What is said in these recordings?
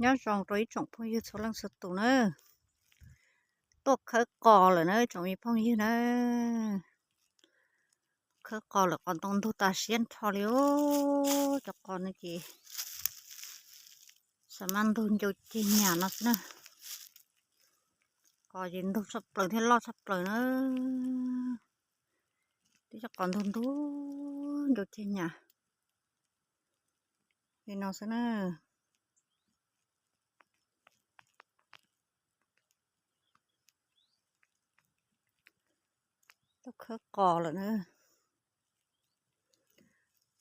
Nyob zoo rau ib tsoom phooj ywg txhua leej txhua tus na. Tuaj khawb qos lawm na tsoom me phooj ywg na. Khawb qos lawm, qos ntoo ntug tas siab nrho li os. Cov qos no ces xav mas ntug ncau ceg nyam no xwb na. Qos ces ntug tshaj plaws thiab loj tshaj plaws na. Twb cov qos ntug ntug ncau ceg nyam li no xwb na. Tuaj khawb qos lawm na.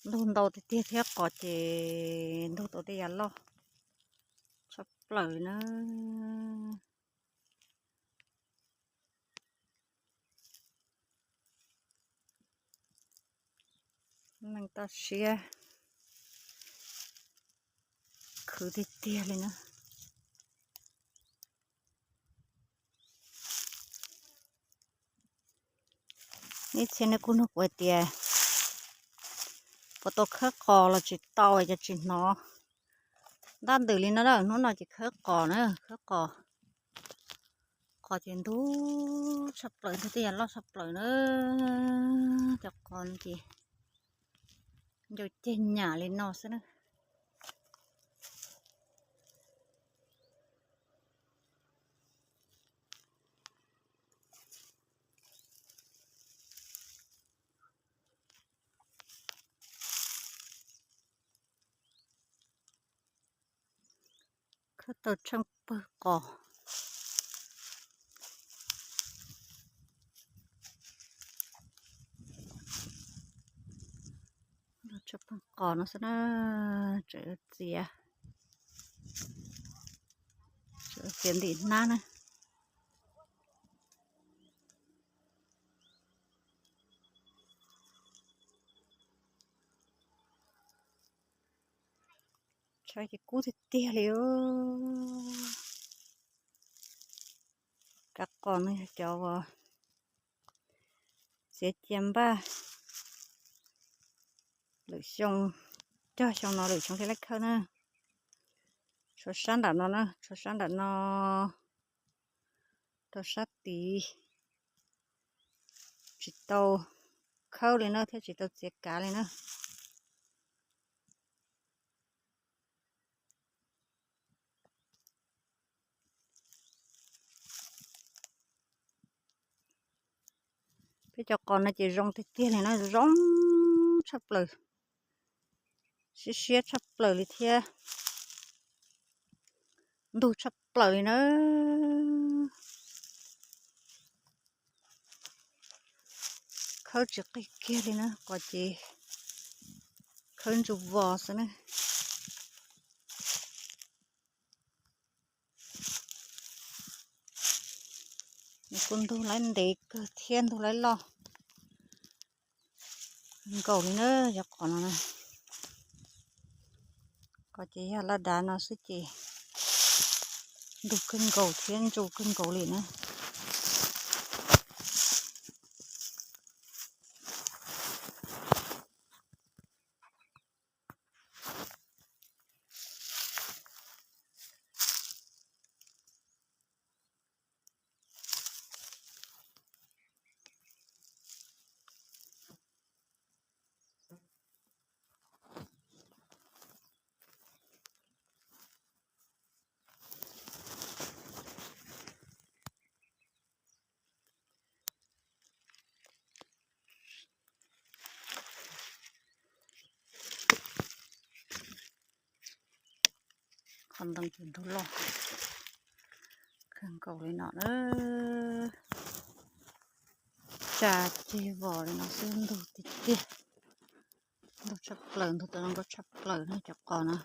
Ntug ntau tiag tiag thiab qos ces ntug tau tej yam loj tshaj plaws na. Neeg toj siab khwv tiag tiag li na. Ib txhia nej kuj nug kuv hais tias puas tau khawb qos los tsis tau, cov tsis hnov ntab ntws li no na. Hnub no ces khawb qos na, khawb qos. Qos ces ntug tshaj plaws, ntug tej yam loj tshaj plaws na. Cov qos no ces ncau ceg nyam li no xwb na. Khawb tau tsheej pawg qos. Tsheej pawg qos no xwb na, tseem txiav, tseem txiav ntim hnab na. Tshaib ces kub tiag tiag li. Kav qos no yog cov uas txiav cia npaj lwm xyoo, cog xyoo no lwm xyoo thiaj li khawb na. Tshuav sab nram no na, tshuav sab nram no rau sab tid tsis tau khawb li na thiab tsis tau txiav kav li na. Peb cov qos no ces zoo tiag tiag li na, zoo tshaj plaws, siab siab tshaj plaws li thiab ntug tshaj plaws li na. Khawb tsis qig kiag li na, qos ces khawb ntsuj vos xwb na. Nws kuj ntug laib ntev kawg thiab ntug laib loj nkaus li na cov qos no na. Qos ces yog laj dav no xwb ces ntug kawg nkaus thiab ntsuj kawg nkaus li na. Qhov ntoo ces ntug loj kawg nkaus li no na. Tsa ceg vos li no xwb, ntug tiag tiag, ntug tshaj plaws, ntug tau zoo nkauj tshaj plaws na cov qos na.